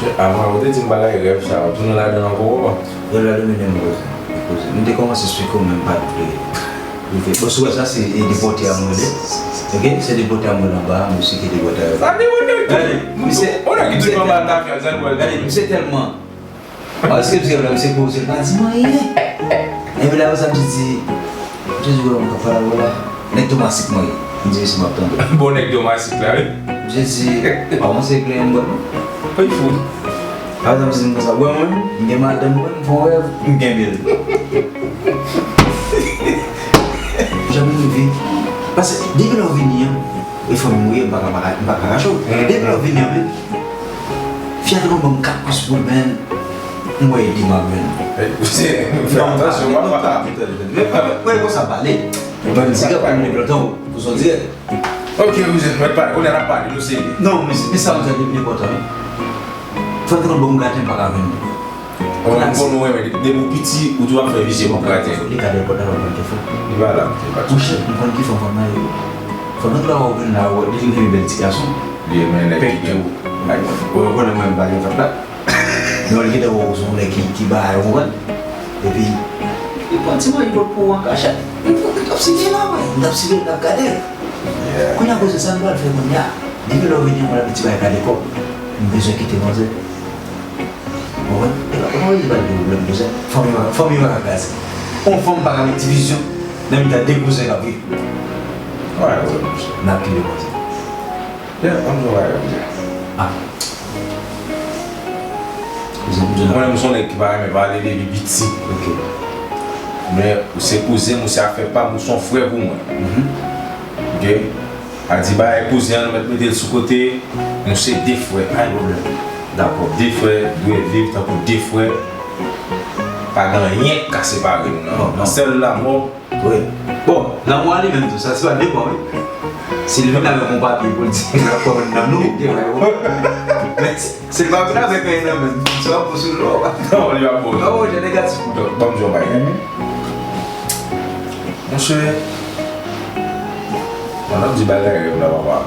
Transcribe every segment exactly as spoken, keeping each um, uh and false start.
Avan, ou te di m bagay rèv sa, ou tounen ladan l ankò, papa? Rèv la domine m, koze. Koze. M te kòmanse esplike w, men m pa t vle rive. Bon, sou wè sa, se, e, depòte a m rele. Ok? Se depòte a m rele anba a, mesye ki depòte a. Sa depòte a. Gade, misye, misye tèlman, gade, misye tèlman, paske misye la, misye koze, l pa di m anyen. Epi la, sa misye di, Jezi, wè, mwen ka pale avè w la. Nèg Tomasik mwen ye. M di, mesye, m ap tande. Bon, nèg Tomasik la, wi. Jezi, pa mwen se kle m ban. Ay, fou. Apre sa, m di m konsa, wè mwen, m gen madanm mwen, m fè yon rèv, m kenbe l. Jan m rive. Paske, depi lè w vini an, e fanmi m ou ye, m pa ka, m pa ka, m pa ka rache w. Depi lè w vini an, men, fi a te konn ban m kat kous pou l, men, m wè e di m ap jwenn. Fè atansyon, papa. Men, men, men, konsa pale. Ban m di, gade, pa m lè lontan, pou son dirèk. Ok, wi, mèt pale. Kounye a n ap pale, nou serye. Non, men, men sa w di a li pi enpòtan, wi. Fò l te konn ban m graten, m pa ka jwenn li. Ou konn, ou konn ou renmen, depi w piti, ou toujou ap fè visye pou graten. Li ka dèyè pòt la, w ap pran telefòn. Li pa la, li pa. Monchè, m konn ki fanm fanm nan ye. Fanm nan la, w ap jwenn la, w ap li vin bèl ti gason. Li renmen nèg ki gen. Ou konnen mwen, m pa gen fòt la. Non, li gentan wè w se yon nèg ki, ki bagay, ou konprann? Epi, li pran ti manje pot pou ou an kachèt. M t ap siveye la, wi. M t ap siveye, m t ap gade. Kounye a, koze sa nou pral fè kounye a. Depi lè w vini an, mwen, ti bagay ka dekò. M bezwen kite manzè. Ou konprann? E pa, e pa vle di pa gen pwoblèm, koze. Fanmi pa, fanmi pa ka kraze. Yon fanm pa ka met divizyon nan mitan de kouzen k ap viv. Wè, wè, monchè. N ap kite manzè. Yeah, ann jwe bagay, koze. Ah. Koze, koze. Mwen menm, m se yon nèg ki pa renmen pale depi piti. Ok. Men, ou se kouzen m, ou se afè pa m, ou se yon frè pou mwen. Mhm. Ok? A di bagay kouzen an, nou mèt mete l sou kote, nou se de frè. Pa gen pwoblèm. Dakò. De frè dwe viv tankou de frè. Pa gen anyen k ka separe nou, non. Non, non. Sèl lanmò. Wi. Bon, lanmò a li menm tou, sa se pa depan, wi. Si l vin avèk yon papye pou l di, l ap pran nanm nou, ok, wè, bon. Men, si l pa vin avèk anyen nan men l, se yon pou sou lò. Non, li pa bon. Non, monchè, negatif. Donk, ban m di yon bagay. Monchè, pandan m di bagay rèv la, papa,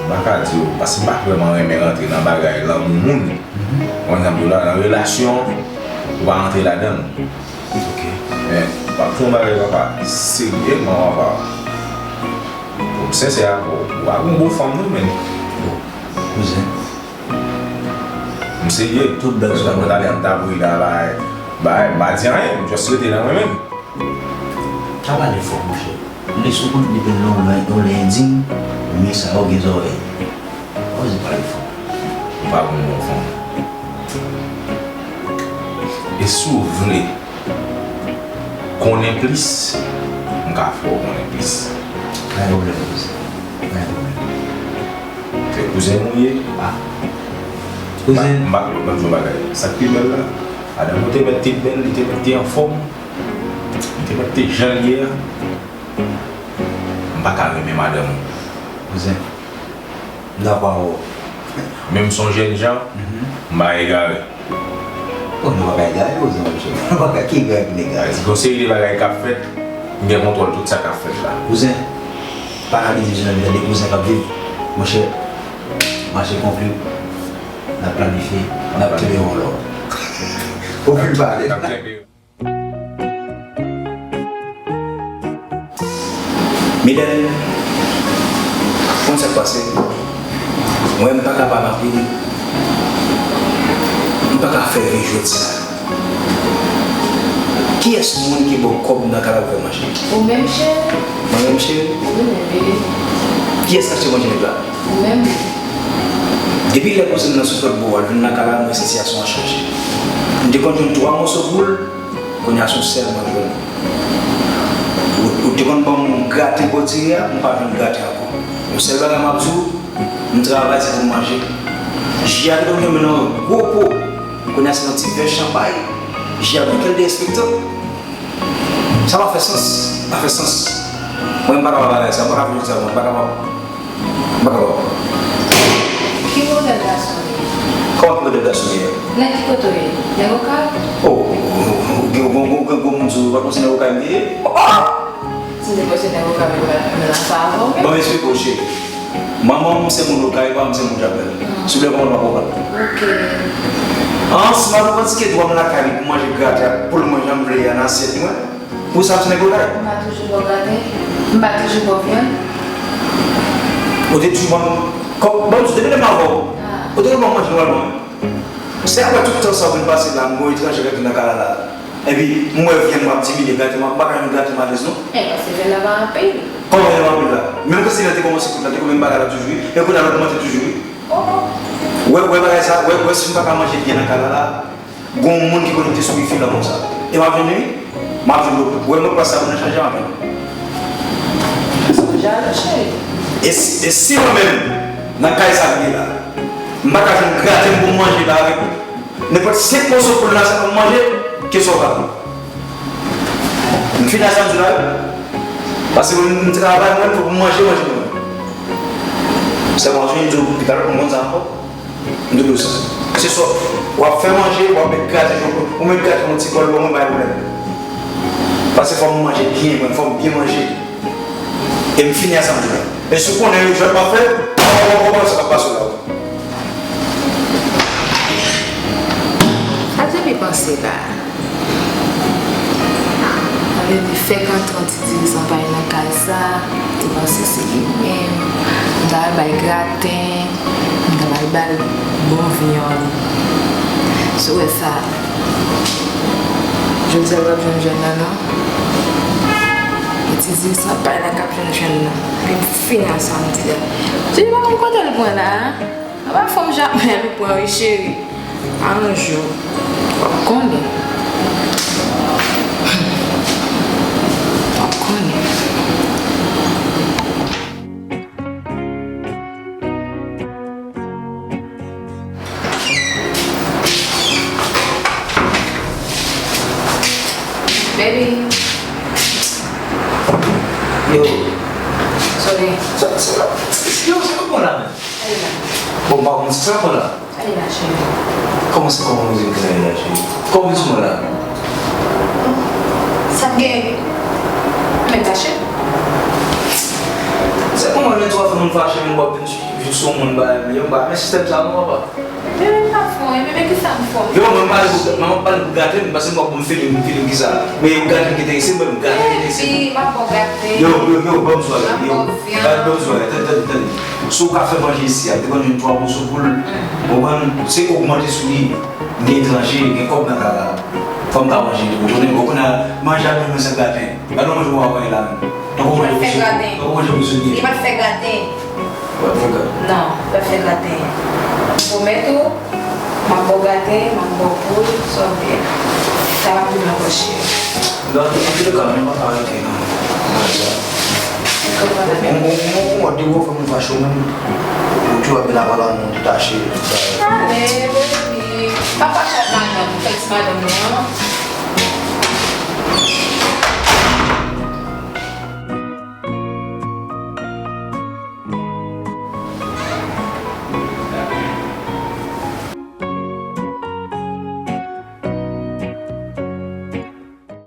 m pa ka di w, paske m pa vrèman renmen rantre nan bagay lanmou moun. Konn sa m di w la, nan relasyon, ou pa rantre ladan l. Ok. Men, w ap fè yon bagay, papa, serye, man, papa. Pou m sensè avè w, ou pa gon bon fanm, non, men. Kouzen. M serye. Tout bèl sou mwen. Talè m t ap ri la, bay, bay, m pa di anyen, m just rete nan mwen menm. Pa pale fò, monchè. Lè sou kont depi nan yon lè, yon lè endiy, men sa yo gen zòrèy. Pa oze pale fò. Ou pa gon bon fanm. E si w vle konnen plis, m ka fè w konnen plis. Pa gen pwoblèm, kouzen. Pa gen pwoblèm. Se kouzen nou ye? Ah. Kouzen. M pa, m pa, ban m di yon bagay. Sa k pi bèl la, madanm ou te mèt te bèl, li te mèt te anfòm, li te mèt te jan l ye a. M pa ka renmen madanm ou. Kouzen. M dakò avè w. Men m se yon jèn jan, m pa egare. Oh, nou pa ka egare, kouzen, monchè. Nou pa ka, ki egare ki n egare? Yon seri de bagay k ap fèt, m gen kontwòl tout sa k ap fèt la. Kouzen, pa ka gen divizyon nan mitan de kouzen k ap viv. Monchè, mache konkli, n ap planifye, n ap kenbe yon lò. Ou fin pale. N ap kenbe. Medam, konn sa k pase? Mwen, m pa ka pale anpil. M pa ka fè vi jwèt sa. Kiyès moun ki ba w kòb nan kay la pou fè manje? Ou menm, cheri. Mwen menm, cheri? Ou menm, bebe. Kiyès k achte manje nèg la? Ou menm. Depi lè kouzen nan sot lòtbò a, l vin nan kay la, mwen sitiyasyon an chanje. M te konn jwenn twa moso poul, kounye a se yon sèl mwen jwenn. Ou, ou te konn ban m graten bò diri a, m pa jwenn graten ankò. Yon sèl bagay m ap di w, m travay se pou m manje. Ji a te konn tonbe nan yon gwo po, kounye a se yon ti vè chanpay. Ji a vin kèl derespektan. Sa pa fè sans, pa fè sans. Mwen m pa kapab bagay sa, m pa ka jwenn sa, mwen m pa kapab. M pa kapab. Ki modèl gason w ye? Kòman ki modèl gason m ye? Nan ki kote w ye? Nèg Okap? Oh, gen, gen, gen, gen gwo moun sou, ou pa panse nèg Okay m ye? Si m te panse nèg Okay m, mwen pa t ap nan sa avè w menm. Ban m esplike w, cheri. Manman m se moun Okay, papa m se moun Jakmèl. Souple, kòman nou pa konprann? Ok. An, si m ap revandike dwa m lakay li pou manje graten ak poul mwen jan m vle a nan asyèt mwen, pou sa m se nèg lakay? M pa toujou ba w graten? M pa toujou ba w vyann? Ou te toujou ban m, kòm, ban m di, depi lè m avè w, ou te toujou ban m manje nòmalman. Se apre tout tan sa w vin pase la, m gon etranje k antre nan kay la la. Epi, m wè vyann m ap diminye, graten m ap, m pa ka jwenn graten m alèz non. E, paske vyann nan pa anpil. Kòman vyann nan pa anpil la? Menm kantite vyann te kòmanse kout la, te konbyen bagay la toujou wi. E kounye a l ogmante toujou wi. Wè, wè bagay sa, wè, wè si m pa ka manje byen nan kay la la, gon moun ki konekte sou wifi la konsa. E m ap jwenn li wi. M ap jwenn li. Wè mwen plas sa moun nan chanje m ap jwenn. Ou jalou, cheri. E si, e si mwen menm, nan kay sa m ye la, m pa ka jwenn graten m pou m manje la avèk nenpòt senk moso poul nan sa pou m manje, keswa w pa pou. M fini ak sa m di la wi. Paske mwen, m travay mwen, fòk m manje, manje mwen. Sèlman, jodi m di w, piga lòt moun konn sa ankò. M di w sa. Se swa w ap fè manje, w ap met graten, ou met graten yon ti bòl ban mwen, pa gen pwoblèm. Paske fò m manje byen, mwen, fò m byen manje. E m fini ak sa m di la. E si w konnen yon jwèt m ap fè, w ap konprann sa k ap pase w la. Sa depi panse la. Sa vle di fèk antre yon ti dirijan pay nan kay sa, te panse se li menm. M ta al bay graten, m ta al bay bon vyann. Si w wè sa, jodi a l p ap jwenn jwèt nan non. E ti dirijan pay la k ap jwenn jwèt nan. Epi m fini ak sa m di la. Jodi pa konn kote l pran la a. Apa fanm Jamèl ou pran wi cheri. Aranj ou. W ap konnen. W ap konnen. Baby. Yo. Sorry. Sa, sa, yo, sa pa bon la menm. Bon, m pa konn sa k ap la. Sa ye la, cheri? Kòman se, kòman w di m ki sa ye la, cheri? Kòman w vin sou mwen la? Sa k gen? Mwen fache? Se kòman lè twa fè moun fache, moun w ap vin sou, vin sou moun bagay, yo, m pa renmen sistèm sa non, papa. Bebe, m pa fè w anyen, bebe, kisa m fè w? Yo, mwen, m pale pou, mwen, m pale pou gate m, paske m wè pou m fini, m fini kisa. Men yo gate m ki enterese m, mwen, m gate m ki enterese m. Baby, m ap ba w gate. Yo, yo, yo, ban m sou bagay, yo. M ap ba w vyann. Ban m sou bagay, tande, tande, tande. Si w ka fè manje isi a, te konn jwenn twa moso poul, ou konprann, se ogmante sou li. Gen etranje, gen kòb nan kay la. Fò m ka manje tou. Ou konnen, ou konnen, manje a menm se graten. Gade yon manje w ap manje la menm. Tankou manje pou sou, tankou manje pou sou. Li pa t fè graten. Li pa t fè graten. Non, li pa t fè graten. M pwomèt ou, m ap ba w graten, m ap ba w poul, sa w vle a. Sa pa pou mwen ankò, cheri. Nan, nan tout ka, mwen pa ka rete nan, nan sa. Mwen, mwen, mwen, mwen, depi w fè moun fache w menm, ou toujou ap vin ap pale moun detache, tout sa. Ale, baby. Pa fache ak madanm, ou fè ti madanm nan.